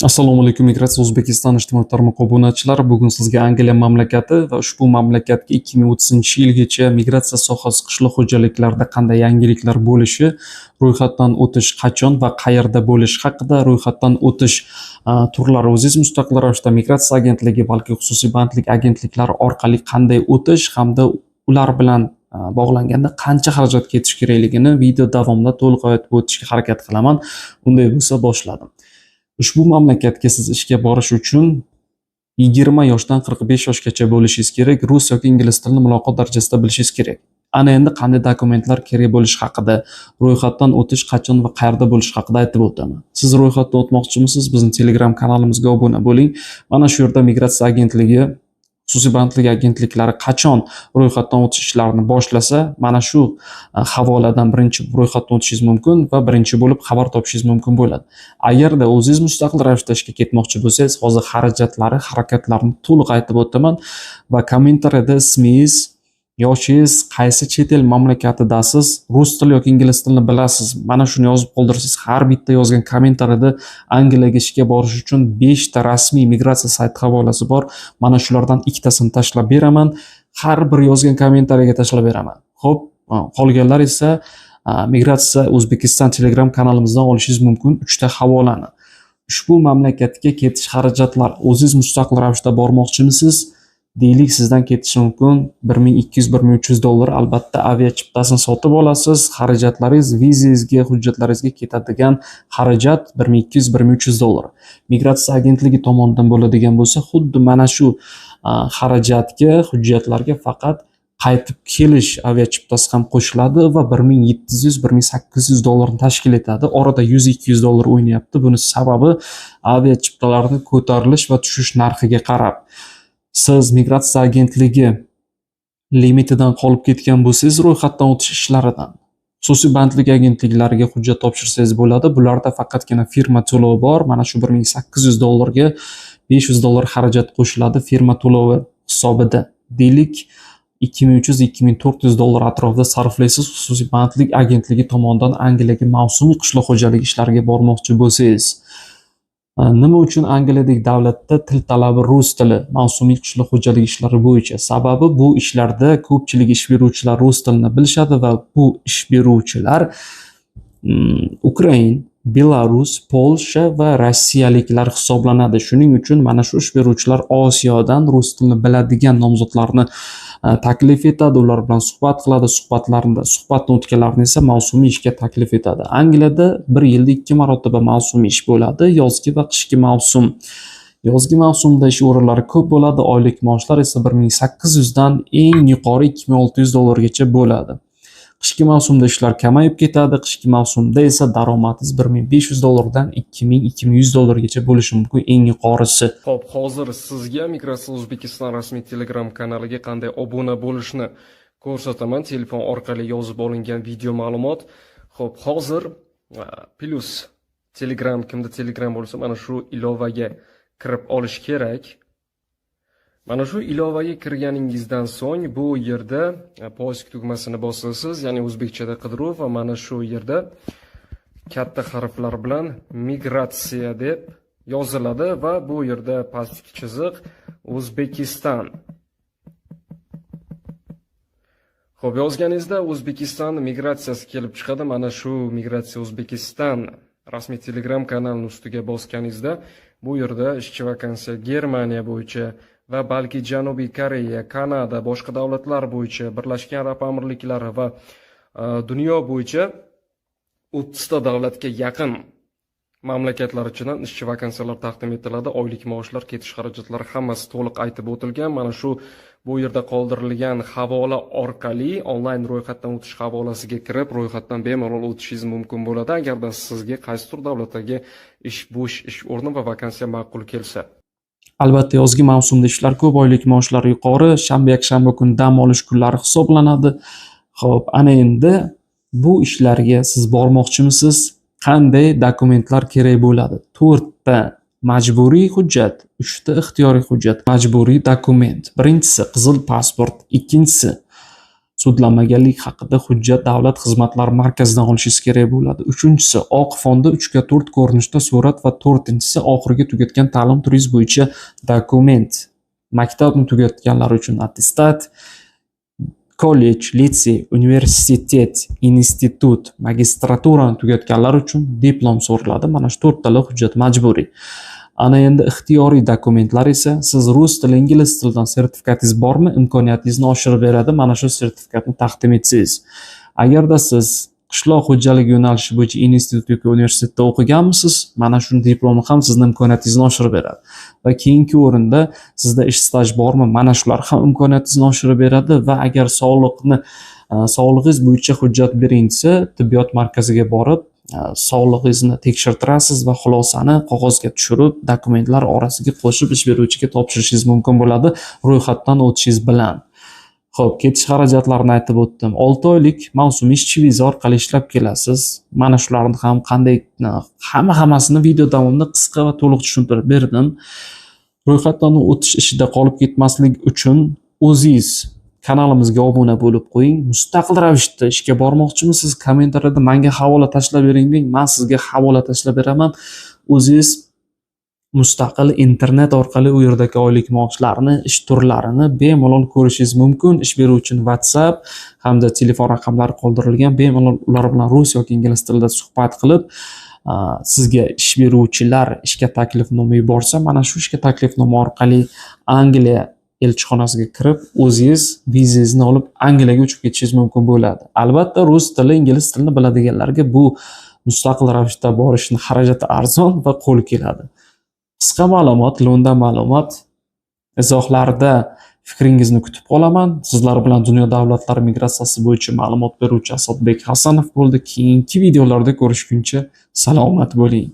Assalomu alaykum, Migratsiya O'zbekiston ijtimoiy tarmoq obunachilari. Bugun sizga Angliya mamlakati va ushbu mamlakatga 2030-yilgacha migratsiya sohasi qishloq xo'jaliklarida qanday yangiliklar bo'lishi, ro'yxatdan o'tish qachon va qayerda bo'lishi haqida, ro'yxatdan o'tish turlari o'zingiz mustaqil ravishda migratsiya agentligi, balki xususiy bandlik agentliklari orqali qanday o'tish hamda ular bilan bog'langanda qancha xarajat ketishi kerakligini video davomida to'liq aytib o'tishga harakat qilaman. Unday bo'lsa, boshladim. Ushbu mamlakatga siz ishga borish uchun 20 yoshdan 45 yoshgacha bo'lishingiz kerak, rus yoki ingliz tilini muloqot darajasida bilishingiz kerak. Ana endi qanday dokumentlar kerak bo'lishi haqida, ro'yxatdan o'tish qachon va qayerda bo'lishi haqida aytib o'taman. Siz ro'yxatdan o'tmoqchimisiz? Bizning Telegram kanalimizga obuna bo'ling. Mana shu yerda migratsiya agentligi, xususiy bandlik agentliklari qachon ro'yxatdan o'tish ishlarini boshlasa, mana shu havoladan birinchi ro'yxatdan o'tishingiz mumkin va birinchi bo'lib xabar topishingiz mumkin bo'ladi. Agarda o'zingiz mustaqil ravishda ishga ketmoqchi bo'lsangiz, hozir xarajatlari, harakatlarini to'liq aytib o'taman va kommentariyada ismingiz, yoshingiz, qaysi chet el mamlakatidasiz, rus tili yoki ingliz tilini bilasiz, mana shuni yozib qoldirsangiz, har bitta yozgan kommentariyada Angliyaga ishga borish uchun 5 ta rasmiy migratsiya sayti havolasi bor. Mana shulardan ikkitasini tashlab beraman. Har bir yozgan kommentariyaga tashlab beraman. Xo'p, qolganlar esa Migratsiya O'zbekiston Telegram kanalimizdan olishingiz mumkin 3 ta havolani. Ushbu mamlakatga ketish xarajatlari: o'zingiz mustaqil ravishda bormoqchimisiz? Deylik, sizdan ketishi mumkin 1200-1300 dollar. Albatta, avia chiptasini sotib olasiz. Xarajatlaringiz, vizangizga, hujjatlaringizga ketadigan xarajat 1200-1300 dollar. Migratsiya agentligi tomonidan bo'ladigan bo'lsa, xuddi mana shu xarajatga, hujjatlarga faqat qaytib kelish aviachiptasi ham qo'shiladi va 1700-1800 dollarni tashkil etadi. Orada 100-200 dollar o'ynayapti. Buni sababi aviachiptalarni ko'tarilish va tushish narxiga qarab. Siz migratsiya agentligi limitidan qolib ketgan bo'lsangiz, ro'yxatdan o'tish ishlaridan xususiy bandlik agentliklariga hujjat topshirsangiz bo'ladi. Bularda faqatgina firma to'lovi bor. Mana shu 1800 dollarga 500 dollar xarajat qo'shiladi firma to'lovi hisobida. Deylik, 2300-2400 dollar atrofida sarflaysiz xususiy bandlik agentligi tomonidan Angliyaga mavsumiy qishloq xo'jaligi ishlariga bormoqchi bo'lsangiz. Nima uchun Angliyadagi davlatda til talabi rus tili mavsumiy qishloq xo'jaligi ishlari bo'yicha? Sababi bu ishlarda ko'pchilik ish beruvchilar rus tilini bilishadi va bu ish beruvchilar ukrain, Belarus, Polsha va rossiyaliklar hisoblanadi. Shuning uchun mana shu ish beruvchilar Osiyodan rus tilini biladigan nomzodlarni taklif etadi, ular bilan suhbat qiladi, suhbatlarida suhbatni o'tganlarni esa mavsumiy ishga taklif etadi. Angliyada bir yilda ikki marotaba mavsumiy ish bo'ladi: yozgi va qishki mavsum. Yozgi mavsumda ish o'rinlari ko'p bo'ladi, oylik maoshlar esa 1800 dan eng yuqori 2600 dollargacha bo'ladi. Qishki mavsumda ishlar kamayib ketadi. Qishki mavsumda esa daromadingiz 1500 dollardan 2000, 2100 dollargacha bo'lishi mumkin eng yuqorisi. Xo'p, hozir sizga Migratsiya O'zbekiston rasmiy Telegram kanaliga qanday obuna bo'lishni ko'rsataman. Telefon orqali yozib olingan video ma'lumot. Xo'p, hozir plyus Telegram, kimda Telegram bo'lsa, mana shu ilovaga kirib olish kerak. Mana shu ilovaga kirganingizdan so'ng bu yerda поиск tugmasini bosasiz, ya'ni o'zbekchada qidiruv, va mana shu yerda katta harflar bilan migratsiya deb yoziladi va bu yerda pastki chiziq O'zbekiston. Xo'p, yozganingizda O'zbekiston migratsiyasi kelib chiqadi. Mana shu Migratsiya O'zbekiston rasmiy Telegram kanalini ustiga bosganingizda bu yerda ishchi vakansiya Germaniya bo'yicha va balki Janubiy Koreya, Kanada, boshqa davlatlar bo'yicha, Birlashgan Arab Amirliklari va dunyo bo'yicha 30 ta davlatga yaqin mamlakatlar ichidan ishchi vakansiyalar taqdim etiladi. Oylik maoshlar, ketish xarajatlari hammasi to'liq aytib o'tilgan. Mana shu bu yerda qoldirilgan havola orqali onlayn ro'yxatdan o'tish havolasiga kirib, ro'yxatdan bemalol o'tishingiz mumkin bo'ladi, agarda sizga qaysidir davlatdagi ish bo'sh ish o'rni va vakansiya ma'qul kelsa. Albatta, yozgi mavsumda ishlar ko'p, oylik maoshlar yuqori, shanba, yakshanba kuni dam olish kunlari hisoblanadi. Xo'p, ana endi bu ishlarga siz bormoqchimisiz? Qanday dokumentlar kerak bo'ladi? To'rtta majburiy hujjat, uchta ixtiyoriy hujjat. Majburiy dokument. Birinchisi qizil pasport, ikkinchisi Sudlanmaganlik haqida hujjat davlat xizmatlari markazidan olishingiz kerak bo'ladi. Uchinchisi, oq fonda 3x4 ko'rinishda surat va to'rtinchisi, oxirgi tugatgan ta'lim turingiz bo'yicha dokument. Maktabni tugatganlar uchun attestat, kollej, litsey, universitet, institut, magistraturani tugatganlar uchun diplom so'raladi. Mana shu to'rttala hujjat majburiy. Ana endi ixtiyoriy dokumentlar esa, siz rus tili, ingliz tilidan sertifikatingiz bormi, imkoniyatingizni oshirib beradi mana shu sertifikatni taqdim etsangiz. Agarda siz qishloq xo'jaligi yo'nalishi bo'yicha institut yoki universitetda o'qiganmisiz, mana shuni diplomi ham sizni imkoniyatingizni oshirib beradi. Va keyingi o'rinda, sizda ish staj bormi, mana shular ham imkoniyatingizni oshirib beradi. Va agar sog'lig'ingiz bo'yicha hujjat bering desa, tibbiyot markaziga borib, sog'lig'ingizni tekshirtirasiz va xulosani qog'ozga tushirib, dokumentlar orasiga qo'shib, ish beruvchiga topshirishingiz mumkin bo'ladi ro'yxatdan o'tishingiz bilan. Xo'p, ketish xarajatlarini aytib o'tdim. 6 oylik mavsumiy ishchi viza orqali ishlab kelasiz. Mana shularni ham qanday, hammasini video davomida qisqa va to'liq tushuntirib berdim. Ro'yxatdan o'tish ishida qolib ketmaslik uchun o'zingiz kanalimizga obuna bo'lib qo'ying. Mustaqil ravishda ishga bormoqchimisiz? Kommentariyada "Menga havola tashlab bering" deng, men sizga havola tashlab beraman. O'zingiz mustaqil internet orqali u yerdagi oylik maoshlarni, ish turlarini bemalol ko'rishingiz mumkin. Ish beruvchini WhatsApp hamda telefon raqamlari qoldirilgan. Bemalol ular bilan rus yoki ingliz tilida suhbat qilib, sizga ish beruvchilar ishga taklifnoma yuborsa, mana shu ishga taklifnoma orqali Angliya elchixonasiga kirib, o'zingiz vizangizni olib, Angliyaga uchib ketishingiz mumkin bo'ladi. Albatta, rus tili, ingliz tilini biladiganlarga bu mustaqil ravishda borishni xarajati arzon va qo'l keladi. Qisqa ma'lumot, lo'nda ma'lumot. Izohlarda fikringizni kutib qolaman. Sizlar bilan dunyo davlatlari migratsiyasi bo'yicha ma'lumot beruvchi Asadbek Hasanov bo'ldi. Keyingi videolarda ko'rishguncha salomat bo'ling.